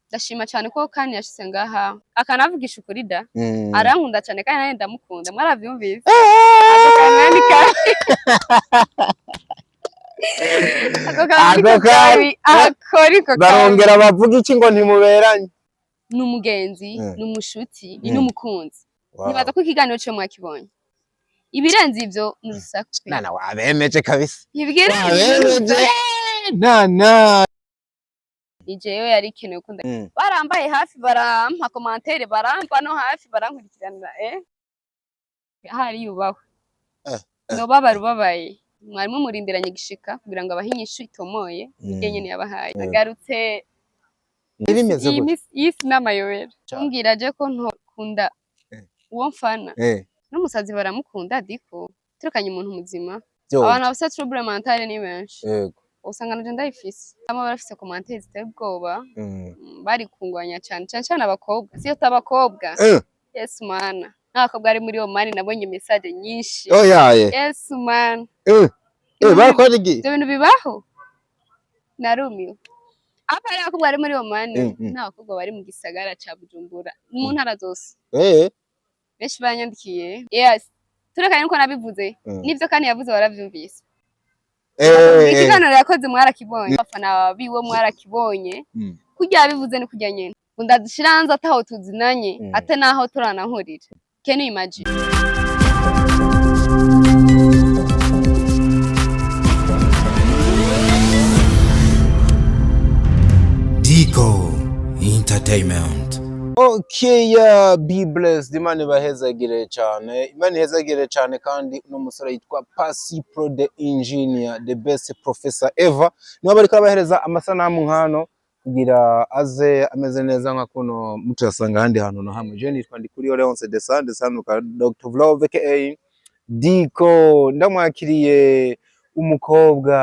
Ndashima cyane ko kandi yashitse ngaha akanavugisha ukuri da. Arankunda cyane kandi nanjye ndamukunda, mwaravyumvise. Ako kantu ni kabi, ako kantu niko Ako kabi, ako niko kabi. Barongera bavuga iki ngo ntimuberanye? Ni umugenzi, ni umushuti, ni n'umukunzi. Nibaza ko ikiganiro cyo mwakibonye, ibirenze ivyo ni urusaku pe. Nana, wabemeje kabisa. Ibirenze ivyo ni Wabemeje. urusaku. Nana. Ni jewe yari ikenewe ko barambaye hafi, barampa commentaire, barampa no hafi, barankurikirana ahari yubahwe. Nobabara ubabaye, mwarimu murindiranye gishika kugira ngo abahe inyishu itomoye niryo nyene yabahaye. Agarutse. Bimeze iyi gute? iyi si n'amayobera. Ca. Umbwira je ko ntokunda uwo mfana? N'umusazi baramukunda, diko turekanye umuntu muzima. Abantu bafise trouble mentale ni benshi. Usanga naje ndayifise, bamwe barafise commentaire ziteye ubwoba. Bari kungwanya cyane cyane cyane abakobwa, siyo abakobwa. Yes mana, n'abakobwa ari muri Omani nabonye message nyinshi. Oyaye. Yes man. Barakora iki? Ibyo bintu bibaho, narumiwe. Apa ari abakobwa bari muri Omani n'abakobwa bari mu gisagara ca Bujumbura, mu ntara zose. Benshi banyandikiye, yes, turekanye nuko nabivuze. Nivyo kandi yavuze baravyumvise. Ikiganiro yakoze mwarakibonye, abafana biwe mwarakibonye. Kurya yabivuze ni kurya nyene, ngo ndazishira hanze ataho tuzinanye, ate naho turanahurira. Can you imagine? Dico Entertainment. Okay, yeah, be blessed. Imana ibahezagire cyane. Imana ihezagire cyane kandi uno musore yitwa Pasi Pro the Engineer, the best professor ever. Niwe bariko abahereza amasanamu nkano kugira aze ameze neza nka kuno mutuyasanga ahandi hantu no hamwe. Je nitwa Ndikuriyo Leonce Desande Sanuka Dr. Vlove aka Diko. Ndamwakiriye umukobwa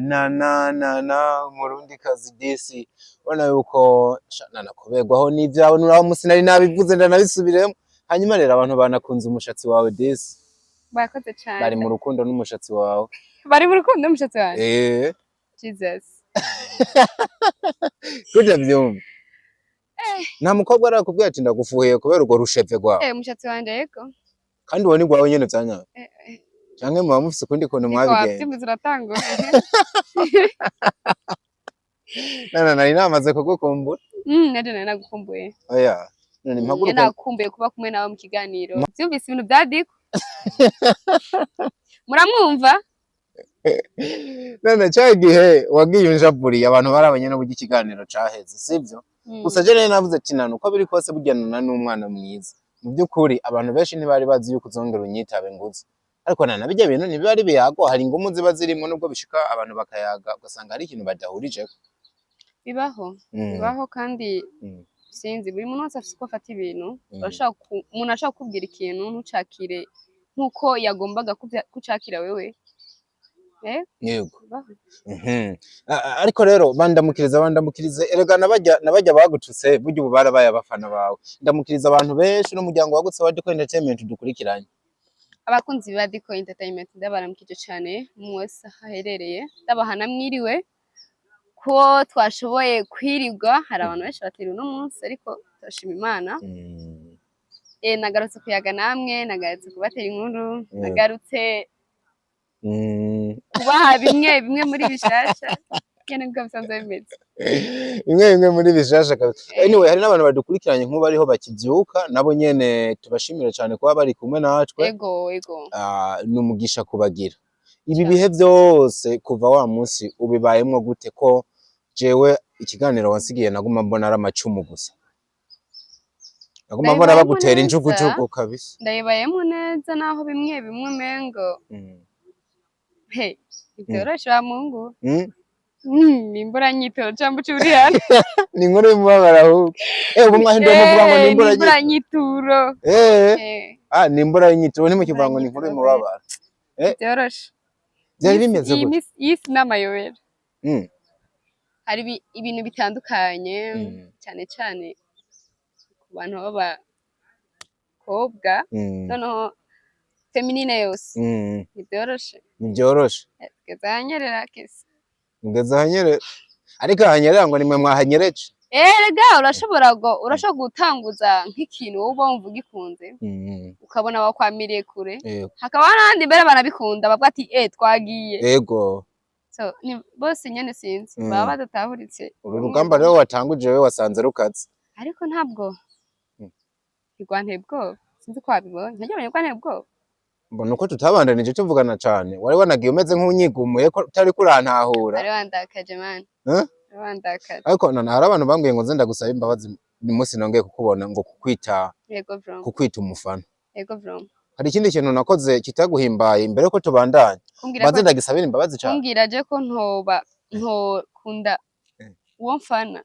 Nana, Nana umurundi kazi disi. Ubona yuko sha, Nana kuberwaho n'ibyawe nuraho musi nari nabivuze ndanabisubiremo. Hanyuma rero abantu banakunze umushatsi wawe disi. Bakoze cyane. Bari mu rukundo n'umushatsi wawe. Bari mu rukundo n'umushatsi wanje? Eh. Jesus. Kurya vyumva, nta mukobwa arakubwira ati ndagufuhiye kubera urwo rusheve rwawe? Umushatsi wanje, yego. Kandi uwo ni rwawe nyene vyanyawe? Eh. Canke muba mufise ukundi kuntu Niko mwabigenza? Wavyumvise, uratangura. Nana, nari namaze kugukumbura. Naje nari nagukumbuye. Oya none mpaguruke. Nakumbuye kuba kumwe nawe mu kiganiro. Vyumvise ibintu bya Diko, muramwumva. None ca gihe wagiye unjaburiye, abantu barabonye n'uburyo ikiganiro caheze, sivyo? Gusa je nari navuze ati Nana uko biri kose burya Nana ni umwana mwiza. Mu by'ukuri abantu benshi ntibari bazi yuko uzongera unyitabe nguze, ariko Nana bijya bintu ntibiba ari biyago, hari ingumu ziba zirimo nubwo bishika abantu bakayaga ugasanga hari ikintu badahurijeko. Bibaho. Bibaho kandi. Sinzi, buri muntu wese afise uko afata ibintu. Umuntu ashobora kukubwira ikintu ntucakire nkuko yagombaga kucakira wewe. Yego. Bibaho. Ariko rero bandamukiriza, bandamukirize erega nabajya bagututse, burya ubu barabaye abafana bawe. Ndamukiriza abantu benshi n'umuryango wagutse wa Diko Entertainment dukurikiranye. Abakunzi ba Diko Entertainment, ndabaramukije cyane umwe wese aho aherereye, ndabaha mwiriwe ko twashoboye kwirirwa. Hari abantu benshi batiriwe uno munsi, ariko turashima Imana. Nagarutse kuyaga namwe, nagarutse kubatera inkuru, nagarutse kubaha bimwe bimwe muri bishasha nyene niko bisanzwe bimeze. Bimwe bimwe muri bishasha kabisa. Anyway, hari n'abantu badukurikiranye nk'ubu ariho bakivyuka, nabo nyene tubashimire cyane kuba bari kumwe natwe. Ego. Ah, ni umugisha kubagira ibi bihe byose. Kuva wa munsi ubibayemwo gute, ko jewe ikiganiro wansigiye naguma mbona ari amacumu gusa, naguma mbona Ndabibayemwo bagutera neza. injugujugu kabisa? Ndayibayemo neza, naho bimwe bimwe umengo he ntivyoroshe wa Mungu. Ni imbura nyitoro cyangwa uca uri hano. Ni inkuru y'umubabaro ahubwo. Ubu mwahinduye muvuga ngo ni Eh, imbura ni imbura nyituro. Ah, ni imbura y'inyituro, ntimukivuga ngo ni inkuru y'umubabaro. Vyoroshe. Byari bimeze Iyi gute? iyi si n'amayobera. Hari ibintu bitandukanye, cyane cyane ku bantu b'abakobwa, noneho féminine yose. Ntibyoroshe. Ntibyoroshe. Tugeze ahanyerera kese. Mugeze ahanyerera, ariko ahanyerera ngo nimwe mwahanyereje. Erega urashobora gutanguza nk'ikintu wowe uba wumva ugikunze, ukabona wakwamiriye kure, hakaba n'abandi mbere barabikunda, bavuga ati: "Eh, twagiye." So ni bose nyene, sinzi, baba badatahuritse. Uru rugamba rero watanguje wewe wasanze rukaze. Ariko ntabwo ntirwanteye ubwoba, sinzi ko wabibonye, ntajya rwanteye ubwoba. Mbona uko tutabandanije tuvugana cane, wari wanagiye umeze nk'unyigumuye ko utari kurantahura. Wari wandakaje, man. Eh? Wari wandakaje. Ariko none hari abantu bambwiye ngo nze ndagusaba imbabazi umunsi nongeye kukubona, ngo kukwita Yego bro. kukwita umufana. Yego bro. Hari ikindi kintu nakoze kitaguhimbaye imbere yuko tubandanya? Kumbwira Mbanze ko ndagisabira imbabazi cane. Kumbwira je ko ntoba ntokunda uwo mfana,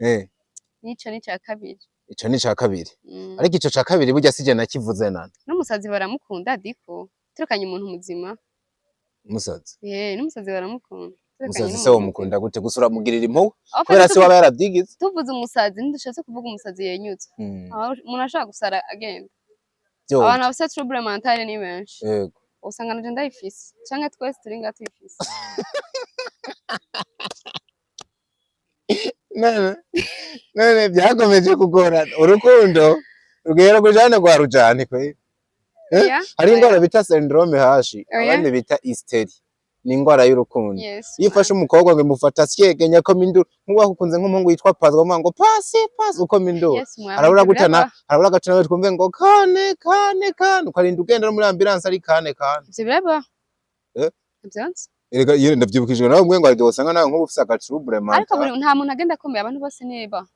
nico ni ica kabiri. Ico ni ica kabiri. Ariko ico ca kabiri burya sije nakivuze nana. N'umusazi baramukunda, diko turekanye umuntu muzima. Umusazi? Eh, n'umusazi baramukunda. Turekanye Umusazi se n'umuntu womukunda gute? Gusa uramugirira impuhwe muzima. kubera se waba yaravyigize. Tuvuze umusazi, ntidushatse kuvuga umusazi yenyutse. Aho umuntu ashobora gusara agenda. Vyo. Abantu bafise trouble mentale ni benshi. Usanga nanje ndayifise, canke twese turi ngaha tuyifise. None byakomeje kugorana, urukundo rugera kujane kwa rujane kwe. Eh? Yeah? Hari indwara bita syndrome hashi, Oya. abandi bita hystérie, ni indwara y'urukundo. Yes. Iyo ufashe umukobwa ngo imufata syegenya koma induru, nk'ubu wakunze nk'umuhungu witwa Pasi, ukamuvuga ngo Pasi, Pasi, ukoma induru. Yes, mwami. Harabura Ivyo gutana, biraba. Harabura gato nawe twumve ngo kane kane kane, ukarinda ugenda no muri ambulance ari kane kane. Ivyo biraba. Eh? Ivyo nzi. Erega iyo ndavyibukijwe nawe mbwe ngo aryo usanga nawe nk'ubu ufise agatrouble Ariko mental. buri nta muntu agenda akomeye, abantu bose niba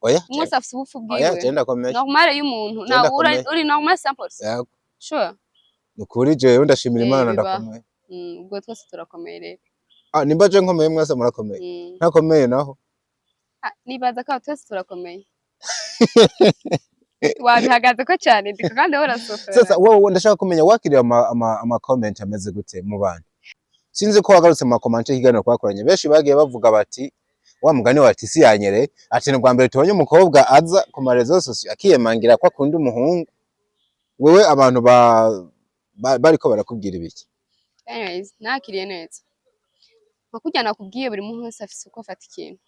Oya. umwe wese afise ubupfu Oya. bwiwe. Je ndakomeye. Normal y'umuntu Je nawe uri ndakomeye. uri normal 100%? Yego. Sure? Nukuri jewe ndashimira Eh, Imana, bibaho. ndakomeye. Ubwo twese turakomeye rero. Ah, nimba je nkomeye, mwese murakomeye. Ntakomeye naho? Ah, nibaza ko twese turakomeye. Wabihagaze ko cyane ndiko kandi wowe urasofera. Sasa wowe ndashaka kumenya wakiriye ama comment ameze gute mu bantu? Sinzi ko wagarutse mu ma comment y'ikiganiro twakoranye, benshi bagiye bavuga bati wa mugani wa ati si yanyere, ati ni ubwa mbere tubonye umukobwa aza ku ma réseaux sociaux akiyemangira ko akunda umuhungu. Wewe abantu bariko barakubwira ibiki? Anyways, nakiriye neza. Nka kurya nakubwiye, buri muntu wese afise uko afata ikintu.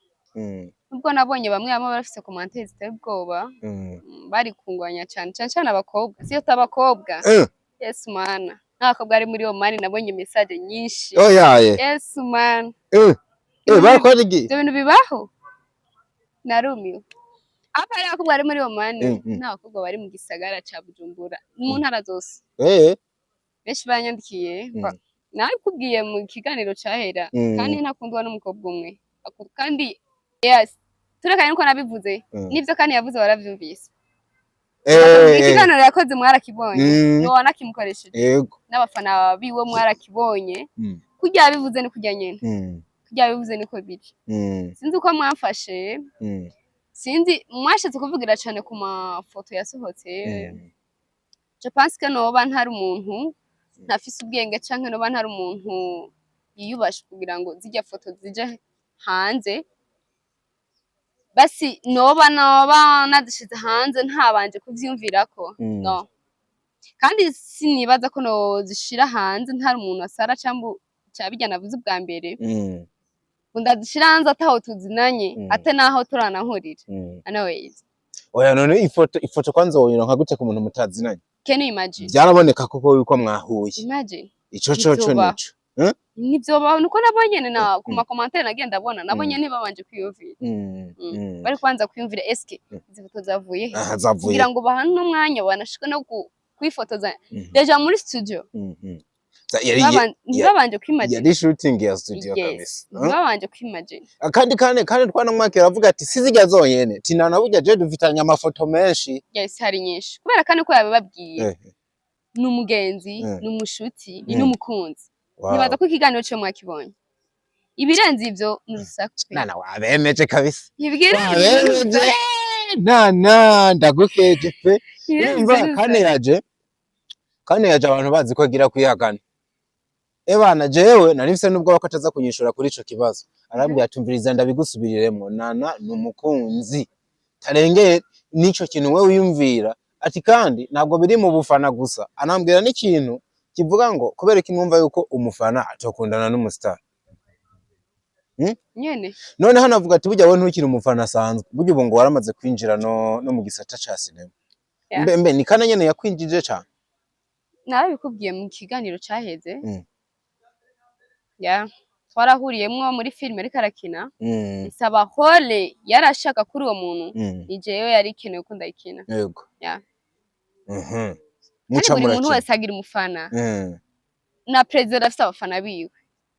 Nubwo nabonye bamwe bamwe barafise commentaires ziteye ubwoba, bari kungwanya cyane cyane cyane abakobwa. Siyo abakobwa. Yes mana. N'abakobwa ari muri Omani nabonye message nyinshi. Oyaye. Yes man. Barakora iki? Ibyo bintu bibaho. Narumiwe. Apa ari abakobwa bari muri Omani, n'abakobwa bari mu gisagara ca Bujumbura, mu ntara zose. Benshi banyandikiye, nabikubwiye mu kiganiro cahera, kandi ntakundwa n'umukobwa umwe. Kandi yes, turekanye nuko nabivuze, n'ivyo kandi yavuze waravyumvise. Ikiganiro yakoze mwarakibonye, ni wanakimukoresheje, n'abafana biwe mwarakibonye. Kurya yabivuze ni kurya nyene, kurya yabivuze niko biri. Sinzi uko mwamfashe, sinzi mwashatse kuvugira cane ku mafoto yasohotse. Je pense que noba ntari umuntu ntafise ubwenge, canke noba ntari umuntu yiyubashe kugira ngo zirya foto zije hanze. Basi noba nazishize hanze ntabanje kuvyiyumvirako. No, kandi sinibaza ko nozishira hanze ntari umuntu asara cyangwa ca birya navuze ubwa mbere, ngo ndazishira hanze ataho tuzinanye, ate naho turanahurira. Anyways. Oya, none ifoto kwanza woyironka gute ku muntu mutazinanye? Can you imagine? Byaraboneka koko yuko mwahuye. Imagine. Ico coco Ntibyobaho. nico. Eh? Ntivyobaho, nuko nabonye na ku Mm. ma commentaires nagenda abona, nabonye ntibabanje kwiyumvira. Bari kubanza kwiyumvira: eske izi foto zavuye he? Aha zavuye. Kugira ngo bahane n'umwanya banashike no kwifotoza déjà muri studio. Yari Ntibabanje kwimagine. Yari shooting ya studio Yes. kabisa. Eh? Ntibabanje kwimagine. Kandi twanamwakira avuga ati sizijya zonyene, tinana burya je dufitanye amafoto menshi. Yes, hari nyinshi, kubera kandi ko yabibabwiye, ni umugenzi, ni umushuti, ni n'umukunzi. Nibaza ko ikiganiro cyo mwakibonye, ibirenze ivyo ni urusaku pe. Nana wabemeje kabisa. Ibirenze Wabemeje nana, ndagukeje pe. Ibirenze Urumva ivyo ni kane urusaku. Yaje abantu bazi ko agira kwihakana. Ebana jewe nari mfise n'ubwoba ko ataza kunyishura kuri ico kibazo. Arambwira ati: "Umviriza ndabigusubiriremwo, Nana ni umukunzi tarengeye n'ico kintu we wiyumvira." Ati kandi ntabwo biri mu bufana gusa. Anambwira n'ikintu kivuga ngo kubera ko mwumva yuko umufana atokundana n'umustar. Nyene. None hano avuga ati burya wowe ntukiri umufana asanzwe, burya ubu ngo waramaze kwinjira no mu gisata ca sinema. Mbe ni kana nyene yakwinjije cane? Narabikubwiye mu kiganiro caheze. Ya, twarahuriyemwo muri filime ariko arakina. Nsaba rôle yarashaka kuri uwo muntu. Ni jewe yari ikenewe ko ndayikina. Ya. Kandi Muca buri muntu murakina. wese agira umufana. Na perezida afise abafana biwe.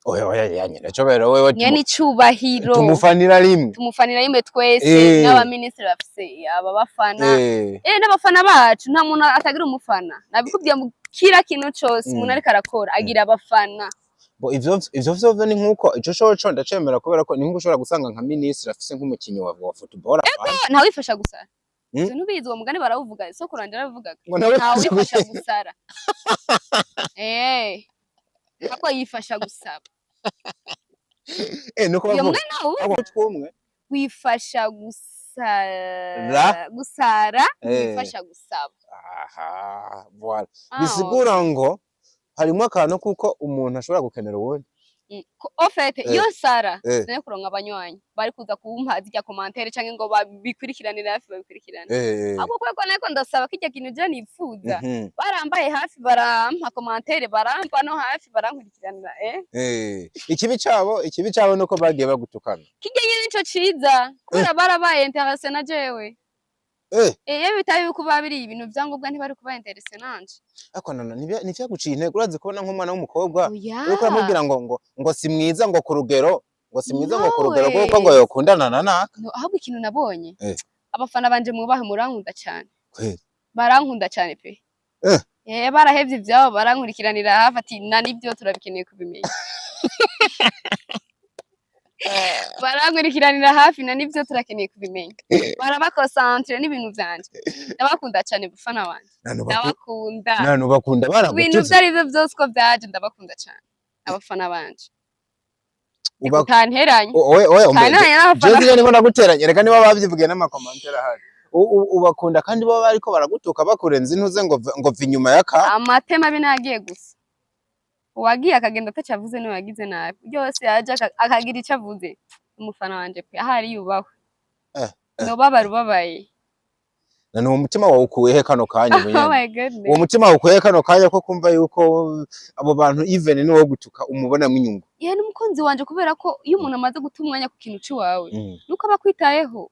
Oya, oya, ya nyene cobero wewe. Nyene icubahiro. Tumufanira rimwe. Tumufanira rimwe twese. N'abaminisitiri bafise ababafana. N'abafana bacu, nta muntu atagira umufana. Nabikubwiye mu kira kintu cose umuntu ariko arakora agira abafana. Bo ivyo vyo ni nkuko ico coco ndacemera, kubera ko ni nkuko ushobora gusanga nka minisitiri afise nk'umukinyi wa football afana. Ntawifasha gusara. Ivyo ntubizi? Uwo mugani barawuvuga, sokuru wanje yarabivugaga. Ngo nawe Ntawifasha gusara, ahubwo yifasha gusaba. Nuko Iyo bavuga mugani nawuzi. Abo twumwe. Wifasha gusara. Ra. Gusara. Wifasha gusaba. Aha, voilà. Ah, Bisigura ngo harimo akantu kuko umuntu ashobora gukenera uwundi. Au fait, iyo Sara nayo kuronka abanywanyi bari kuza kumpa zirya commentaire canke ngo babikurikiranire hafi, babikurikirane. Ahubwo kubera ko nariko ndasaba kirya kintu je nipfuza, barambaye hafi, barampa commentaire, barampa no hafi, barankurikiranira. Ikibi cabo nuko bagiye bagutukana. Kirya nyene nico ciza, kubera barabaye intéressé na jewe. Iyo bitaba kuba biri ibintu vyangombwa, ntibari kuba intéressé nanje. Ariko nana ntivyaguciye intege? Urazi kubona nk'umwana w'umukobwa Oya. uriko uramubwira ngo si mwiza, ngo ku rugero, ngo si mwiza, ngo ku rugero rw'uko ngo No. yokundana na naka? No, ahubwo ikintu nabonye, abafana banje mwubahe, murankunda cane. Kweli? Barankunda cane pe. Barahevye ivyabo, barankurikiranira hafi, ati na nibyo turabikeneye kubimenya. Barankurikiranira hafi, na nibyo turakeneye kubimenya, baraba concentré n'ibintu vyanje. Ndabakunda cane bafana banje. Ndabakunda. Nanu bakunda Ibintu baragututse. ivyo arivyo vyose uko vyaje, ndabakunda cane abafana banje. Utanteranye. Oya, oya, umbe. Utanteranye n'abafana. Jewe niko ndaguteranya, reka niba bavyivugiye n'ama commentaires ahari. Ubakunda kandi bo bariko baragutuka, bakurenza intuze ngo va inyuma y'aka. Amatema abe nagiye gusa, uwagiye akagenda ataco avuze niwe yagize nabi. Byose yaje akagira ico avuze, umufana wanje pe, ahari yubahwe. Nobabara ubabaye. None uwo mutima wawe ukuye he kano kanya ubu Oh nyene? my goodness. Uwo mutima wawe ukuye he kano kanya ko kumva yuko abo bantu, even niwo gutuka, umubonamo inyungu? Ye, n'umukunzi wanje, kubera ko iyo umuntu amaze guta umwanya ku kintu c'iwawe, nuko aba akwitayeho.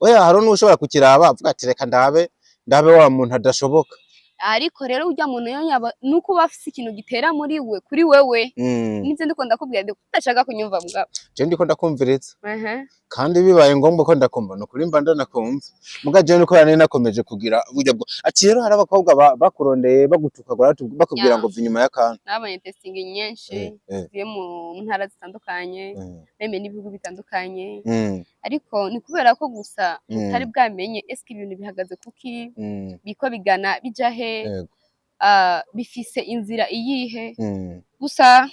Oya, hari n'ushobora kukiraba avuga ati reka ndabe wa muntu adashoboka. Ariko rero urya muntu yo yaba nuko uba afise ikintu gitera muri we kuri wewe. Nivyo ndiko ndakubwira, ndiko udashaka kunyumva mugabo. Je ndiko ndakumviriza. Kandi bibaye ngombwa ko ndakumva, ni ukuri mba ndanakumva. Muga jewe nuko nari nakomeje kugira burya bwo ati rero hari abakobwa bakurondeye bagutuka, bakubwira ngo va inyuma y'akantu. Nabonye testing nyinshi zivuye mu ntara zitandukanye, même n'ibihugu bitandukanye. Ariko ni kubera ko gusa mutari bwamenye eske ibintu bihagaze kuki, biko bigana bija he, bifise inzira iyihe. Gusa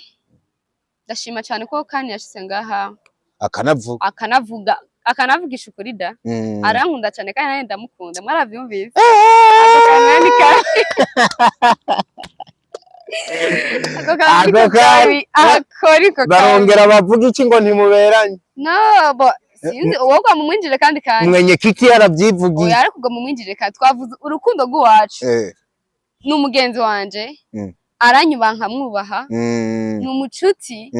ndashima cyane ko kandi yashyize ngaha. Akanavuga. Akanavuga, akanavugisha ukuri da. Arankunda cyane kandi nanjye ndamukunda, mwaravyumvise. Ako kantu ni kabi, ako kantu niko Ako kabi, ako niko kabi. Barongera bavuga iki ngo ntimuberanye? No, bo sinzi uwo kwa mumwinjire kandi kandi. Mwenye kiki yaravyivugiye. Oya, ariko ubwo mumwinjire kandi twavuze urukundo rw'iwacu. Ni umugenzi wanje. Aranyubaha nkamwubaha. Ni umucuti.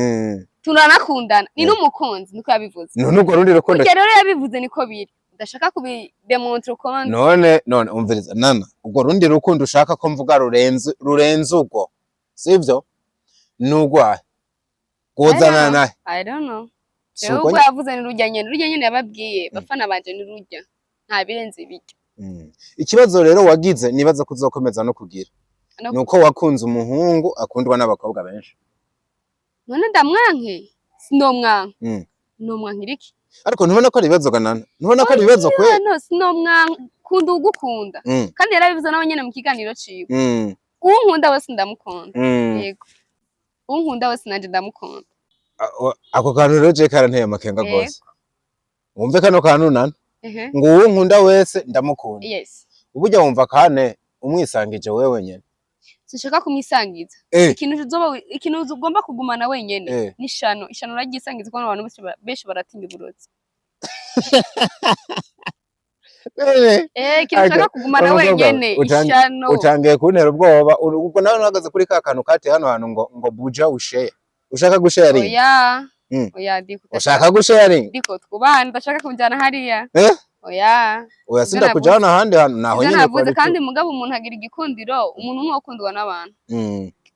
Turanakundana, ni n'umukunzi, niko yabivuze. None urwo rundi rukundo? Burya rero yabivuze niko biri, udashaka kubi démontrer ukundi. None umviriza nana, urwo rundi rukundo ushaka ko mvuga rurenze urwo, sivyo? Nurwahe rwozana nahe? I don't know. Si Rero urwo ubwo yavuze ni rujya nyene, rujya nyene yababwiye, bafana banje, ni rujya, nta birenze ibiryo. Ikibazo rero wagize, nibaza ko uzokomeza no kugira, nuko wakunze umuhungu akundwa n'abakobwa benshi. None ndamwanke? Sinomwanka. Nomwankira iki? Ariko ntubona ko ari ibibazo ganana? Ntubona ko ari ibibazo kwe? No, sinomwanka, kunda ugukunda. Kandi yarabivuze nawe nyene mu kiganiro ciwe. Unkunda wese ndamukunda. Yego, unkunda wese nanje ndamukunda. Ako kantu rero je karanteye amakenga gose. Wumve kano kantu nana, ngo uwo nkunda wese ndamukunda. Uburyo wumva kane umwisangije wewe nyene. Sinshaka kumwisangiza. Ikintu ugomba kugumana wenyene ni ishano. Ishano uraryisangiza, kuko abantu benshi baratinya uburozi. Ikintu ushaka kugumana Umukobwa, wenyene, ishano. Utangiye kuntera ubwoba. Ubwo nawe uhagaze kuri ka kantu kateye hano hantu ngo buja ushare, ushaka gusharinga? Oya. Oya, ndiko. Ushaka gusharinga? Ndiko twubahane, ndashaka kumujyana hariya. Oya. Oya. Ivyo Sindakujana ahandi hantu naho Ivyo nyene. navuze. Twari Kandi mugabo umuntu agira igikundiro, umuntu nuwokundwa n'abantu.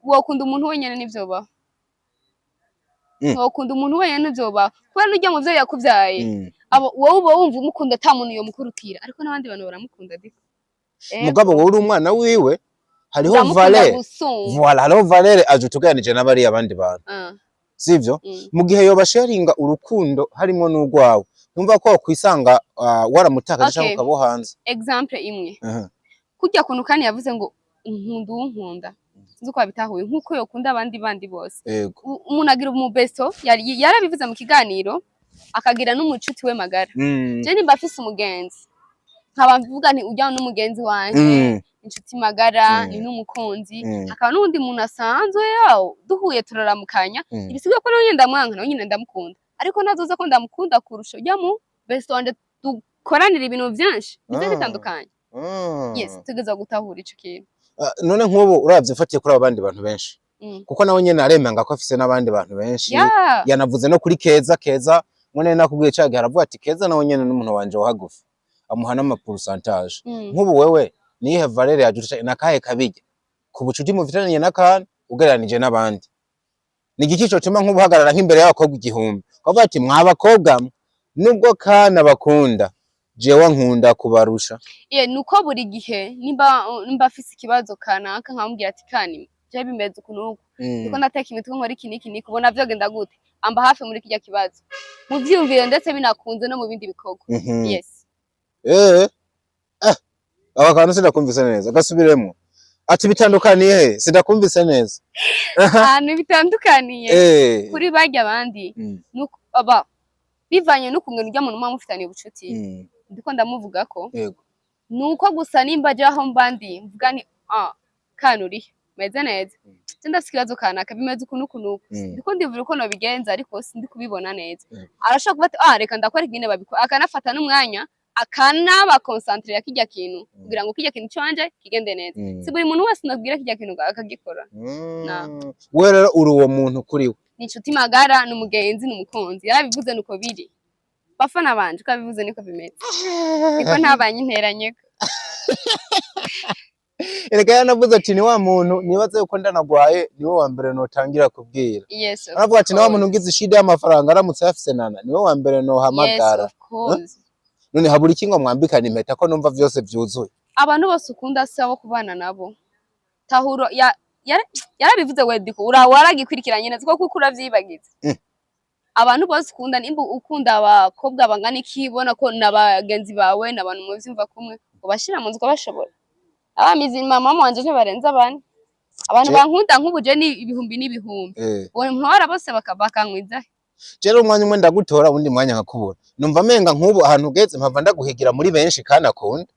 Wokunda umuntu wenyene nivyobaho. Wokunda umuntu wenyene nivyobaho, kubera n'urya muvyeyi yakuvyaye, abo wowe uba wumva umukunda ata muntu yomukurutira, ariko n'abandi bantu baramukunda diko. Mugabo wowe uri umwana wiwe, hariho Ndamukunda valeur. gusumba. Voilà, hariho valeur aje utuganije n'abariya abandi bantu, sivyo? Mm. Mu gihe yoba sharinga urukundo harimo n'urwawe, ntumva ko wakwisanga waramutakaje cyangwa ukaba uwo hanze? Exemple imwe, kurya kuntu kandi yavuze ngo nkunda uwunkunda, sinzi uko wabitahuye, nk'uko yokunda abandi bandi bose. Umuntu agira umubesto, yarabivuze mu kiganiro, akagira n'umucuti we magara. Je nimba afise umugenzi, nkaba mvuga nti ujya n'umugenzi wanje, inshuti magara, ni n'umukunzi, hakaba n'uwundi muntu asanzwe yawo duhuye turaramukanya, ibisigaye ko nawe nyene ndamwanka, nawe nyene ndamukunda, ariko nazoza ko ndamukunda kurusha ujya mu besto wanje dukoranira ibintu vyinshi bize bitandukanye. Yes, tugeza gutahura ico kintu. Ah, none nk'ubu uravye ufatiye kuri abo bandi bantu benshi, kuko nawe nyene aremanga ko afise n'abandi bantu benshi, yanavuze no kuri Keza. Keza mwene nakubwiye ca gihe, aravuga ati Keza nawe nyene n'umuntu wanje wa hagufi, amuha n'ama pourcentage. Nk'ubu wewe niyihe valeur yaje nakahe kabirya ku bucuti mufitaniye n'akana ugereranije n'abandi? Ni igiki cotuma nk'ubu uhagarara nk'imbere y'abakobwa 1000 ukavuga ati: "Mwa bakobwa mwe, nubwo kana bakunda, jewe nkunda kubarusha"? Ye, nuko buri gihe nimba afise ikibazo kanaka, nkamubwira ati: "Kani je bimeze uku nuku, ndiko ndateka imitwe, nkora iki n'iki n'iki, ubona vyogenda gute?" Amba hafi muri kirya kibazo, mu vyiyumviro, ndetse binakunze no mu bindi bikorwa. Yes. Aba kantu sindakumvise neza, gasubiremo ati bitandukaniye he? Sindakumvise neza. Ahantu bitandukaniye kuri barya abandi, nuko aba bivanye n'ukungena urya muntu muba mufitaniye ubucuti. Ndiko ndamuvuga ko nuko gusa nimba aje aho mba ndi, mvuga ni: "Ah, kana urihe, meze neza? Je ndafise ikibazo kanaka, bimeze uku n'uku n'uku, ndiko ndivura uko nobigenza, ariko sindi kubibona neza." Arashobora kuba ati: "Ah, reka ndakora ingene babikora," akanafata n'umwanya akanabakonsantrira kirya kintu kugira ngo kirya kintu canje kigende neza. Si buri muntu wese nabwira kirya kintu akagikora. Na. We rero uri uwo muntu kuri we? Ni inshuti magara, ni umugenzi, ni umukunzi. Yarabivuze, nuko biri. Bafana banje, uko abivuze niko bimeze, niko ntabanyinteranyeko. Erega yanavuze ati ni wa muntu nibaze yuko ndanagwaye niwe wa mbere notangira kubwira. Yes, of Aravuga ati ni wa muntu course. ngize ishida y'amafaranga, aramutse ayafise nana niwe wa mbere nohamagara. Yes, of course. None habura iki ngo mwambikane impeta, ko numva vyose vyuzuye? Abantu bose ukunda si abo kubana nabo. Tahuro yarabivuze we diko ura waragikurikiranye neza kuko uravyibagiza. Abantu bose ukunda, nimba ukunda abakobwa bangana iki, ubona ko na bagenzi bawe n'abantu muvyumva kumwe, ubashira mu nzu ukabashobora. Abamizi mama wanje ntibarenza bane. Abantu bankunda nk'ubu je ni ibihumbi n'ibihumbi. Uwo ntwara bose bakankwiza. Rero umwanya umwe ndagutora, uwundi mwanya nkakubura. Numva menga nk'ubu ahantu ugeze mpava ndaguhigira muri benshi kandi akunda,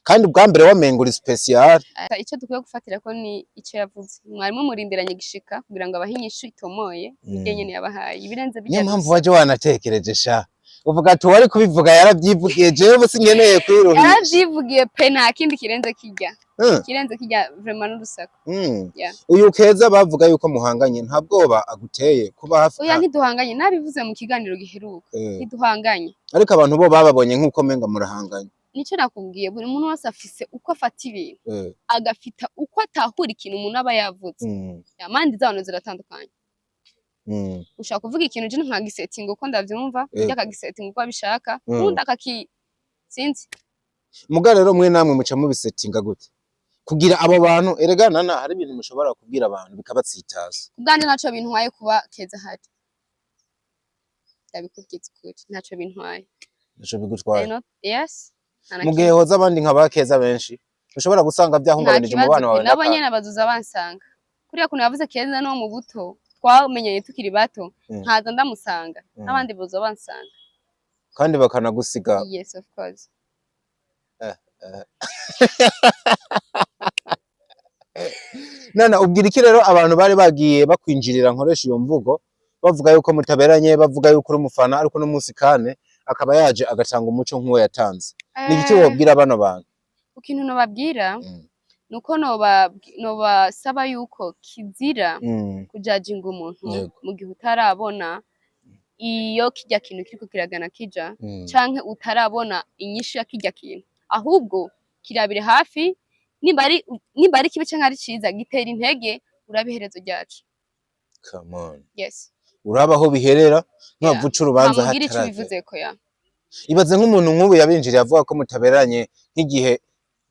kandi ubwa mbere wamenga uri special. Icyo dukwiye gufatira ko ni icyo yavuze, mwarimu murindiranye gishika kugira ngo abahe inyishu itomoye, iryo nyene yabahaye ibirenze Niyo bijya. mpamvu waje wanatekereje sha, uvuga ati uwari kubivuga yarabyivugiye, jewe ubu sinkeneye kwiruhisha. Yaravyivugiye pe, nta kindi kirenze kijya. Kirenze kijya vraiment n'urusaku. Yeah. Uyu Keza bavuga yuko muhanganye, nta bwoba aguteye kuba hafi? Oya, ntiduhanganye, nabivuze mu kiganiro giheruka. Ntiduhanganye. Ariko abantu bo bababonye nk'uko menga murahanganye. Nico nakubwiye, buri muntu wese afise uko afata ibintu, agafita uko atahura ikintu umuntu aba yavuze. Amandi z'abantu ziratandukanye. Ushaka kuvuga ikintu, je nkagisetinga uko ndavyumva, urya akagisetinga uko abishaka, uwundi akaki, sinzi. Muga rero mwe namwe muca mubisetinga gute kugira abo bantu? Erega nana hari ibintu mushobora kubwira abantu bikabatsitaza. Kubwanje ntaco bintwaye kuba Keza ahari, ndabikubwiza ukuri, ntaco bintwaye. Nico bigutwaye? Yes, nta na Mu gihe kimwe. hoza abandi nka ba Keza benshi, ushobora gusanga Nta byahungabanije kibazo umubano pe, wawe nabo n'akantu. nyene bazoza bansanga. Kuriya kuntu yavuze Keza no mu buto, twamenyanye tukiri bato, nkaza ndamusanga, n'abandi boza bansanga. Kandi bakanagusiga. Yes, of course. Nana, ubwira iki rero abantu bari bagiye bakwinjirira, nkoresha iyo mvugo, bavuga yuko mutaberanye, bavuga yuko uri umufana, ariko no munsi kane akaba yaje agatanga umuco nk'uwo yatanze? Ni iki wobwira bano bantu? Ikintu nobabwira nuko nobasaba yuko kizira kujajinga umuntu mu gihe utarabona iyo kirya kintu kiriko kiragana kija, canke utarabona inyishu ya kirya kintu. Ahubwo kirabire hafi, nimba ari kibi canke ari ciza, gitera intege, urabe iherezo ryaco. Come on. Yes. Uraba aho biherera, ntuhava uca urubanza Ntamugira ico hataragera. bivuzeko ya. Ibaze nk'umuntu nk'ubu yabinjiriye avuga ko mutaberanye, nk'igihe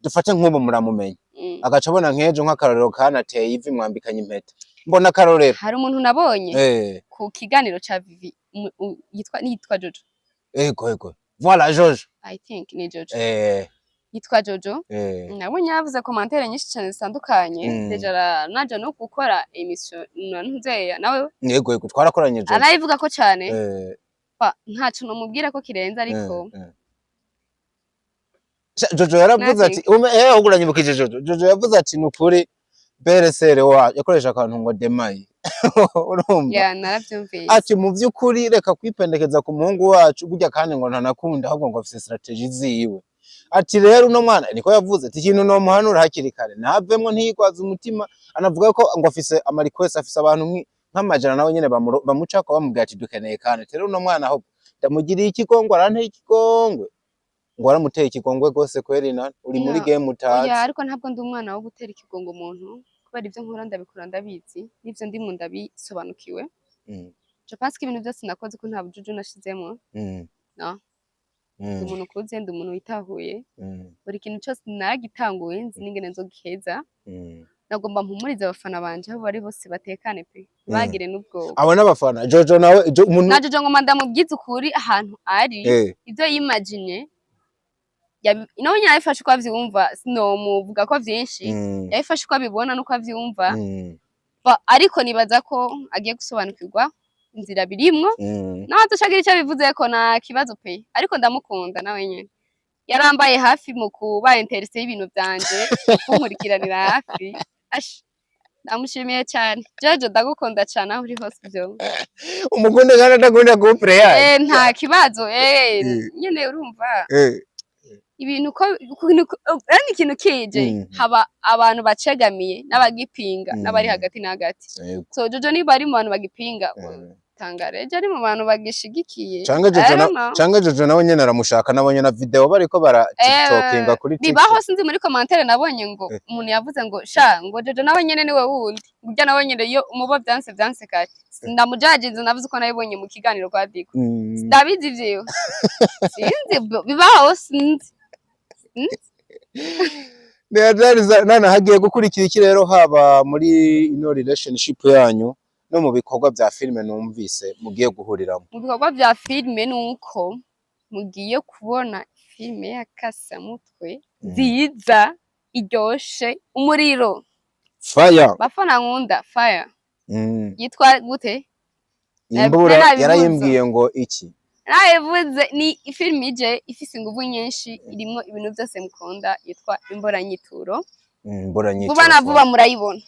dufate nk'ubu muramumenye, agaca abona nk'ejo, nk'akarorero, kanateye ivi mwambikanye impeta, mbona akarorero. Hari umuntu nabonye ku kiganiro ca Vivi, yitwa Jojo. Ego, voilà, Jojo. I think ni Jojo. Yitwa Jojo. Nabonye yavuze commentaire nyinshi cyane zitandukanye. Déjà naje no gukora émission na ntuzeya nawe. Ego, twarakoranye Jojo. Arayivuga ko cyane. Ntaco nomubwira ko kirenze, ariko Jojo yaravuze ati Nothing. Ahubwo uranyibukije Jojo. Jojo yavuze ati nukuri belle-sœur wa yakoresha akantu ngo demayi, urumva? Ya, naravyumvise. Ati mu vy'ukuri reka kwipendekeza ku muhungu wacu burya, kandi ngo ntanakunda, ahubwo ngo afise stratégie ziwe. Ati rero uno mwana, niko yavuze, ati ikintu nomuhanura hakiri kare, ntavemwo, ntiyigwaze umutima. Anavuga ko ngo afise ama request, afise abantu nk'amajana nawe nyene bamucako bamubwira ati dukeneye. Kandi ati rero uno mwana ahubwo ndamugiriye ikigongwe, aranteye ikigongwe, ngo waramuteye ikigongwe gose kweri. Na uri muri Ya, game utazi. Oya, ariko ntabwo ndi umwana wo gutera ikigongo umuntu, kubera ibyo nkora ndabikora ndabizi, n'ivyo ndimo ndabisobanukiwe. Je pense ko ibintu byose nakoze ko nta bujuju nashizemo. No. Ndi umuntu ukuze, ndi umuntu witahuye. Buri kintu cyose naragitanguye, nzi n'ingene nzogiheza. Nagomba mpumurize abafana banje aho bari bose, batekane pe, bagire n'ubwoba. Abo n'abafana Jojo nawe umuntu Na Jojo ngoma ndamubwiza ukuri, ahantu ari, ibyo yimagine nawe nyine yabifashe uko avyumva, sinomuvuga ko vyinshi. Yabifashe uko abibona n'uko avyumva. Ariko nibaza ko agiye gusobanukirwa inzira birimwo. Nawe azocagira icyo abivuzeko, nta kibazo pe, ariko ndamukunda, nawe nyene yarambaye hafi mu kuba intéressé y'ibintu vyanje, kunkurikiranira hafi. Ash, ndamushimiye cyane. Jojo, ndagukunda cyane aho uri hose ivyo. Umukunde kandi adakunda couple yayo. Nta kibazo, nyene urumva ibintu ko yani ikintu kije, haba abantu bacegamiye n'abagipinga n'abari hagati na hagati. So Jojo niba ari mu bantu bagipinga, tangara ejo ari mu bantu bagishigikiye. Canke I Jojo don't know. Canke Jojo nawe nyene aramushaka, nabonye na video bariko bara tiktokinga kuri Bibaho. TikTok. Sinzi, muri commentaire nabonye ngo umuntu yavuze ngo sha, ngo Jojo nawe nyene niwe wundi, burya nawe nyene iyo umuba vyanse vyanse kare. Ndamujaginze, navuze ko nabibonye mu kiganiro kwa Diko. Ndabizi ivyiwe, sinzi, bibaho, sinzi. Nana, hagiye gukurikira iki rero, haba muri ino relationship yanyu no mu bikorwa vya filime numvise mugiye guhuriramo? Mu bikorwa vya filime, nuko mugiye kubona filime y'akasamutwe nziza iryoshe, umuriro. Fire. Bafana nkunda, fire. Yitwa gute? Imbura. Nabivuze. Yarayimbwiye ngo iki? Nabivuze, ni filime ije ifise inguvu nyinshi, irimwo ibintu byose mukunda, yitwa Imboranyituro. Imboranyituro. Vuba na vuba murayibona,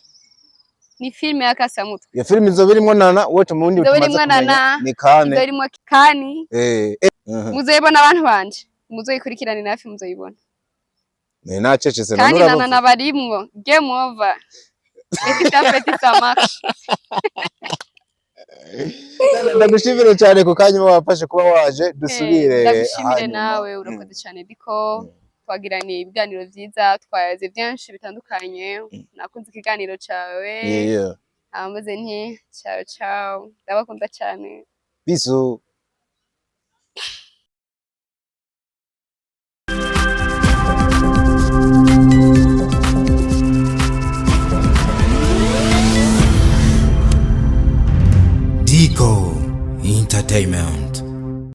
ni filime y'akasamutwe. Iyo filime izoba irimwo Nana wote mu wundi Izoba tumaze irimwo kumenya Nana, ni Kane. Izo irimwo Kani. Muzoyibona abantu banje, muzoyikurikirane hafi, muzoyibona. Nacecetse none. Kandi na Uravuze. Nana barimwo, game over, petit à petit ça marche. Ndagushimire cyane ku kanya uba wafashe kuba waje dusubire. Ndagushimire Hanyuma. nawe, urakoze cyane Diko. Twagiraniye ibiganiro byiza, twayaze byinshi bitandukanye, nakunze ikiganiro cawe. Ameze nti ciao ciao, ndabakunda cyane. Bisous. Dico Entertainment.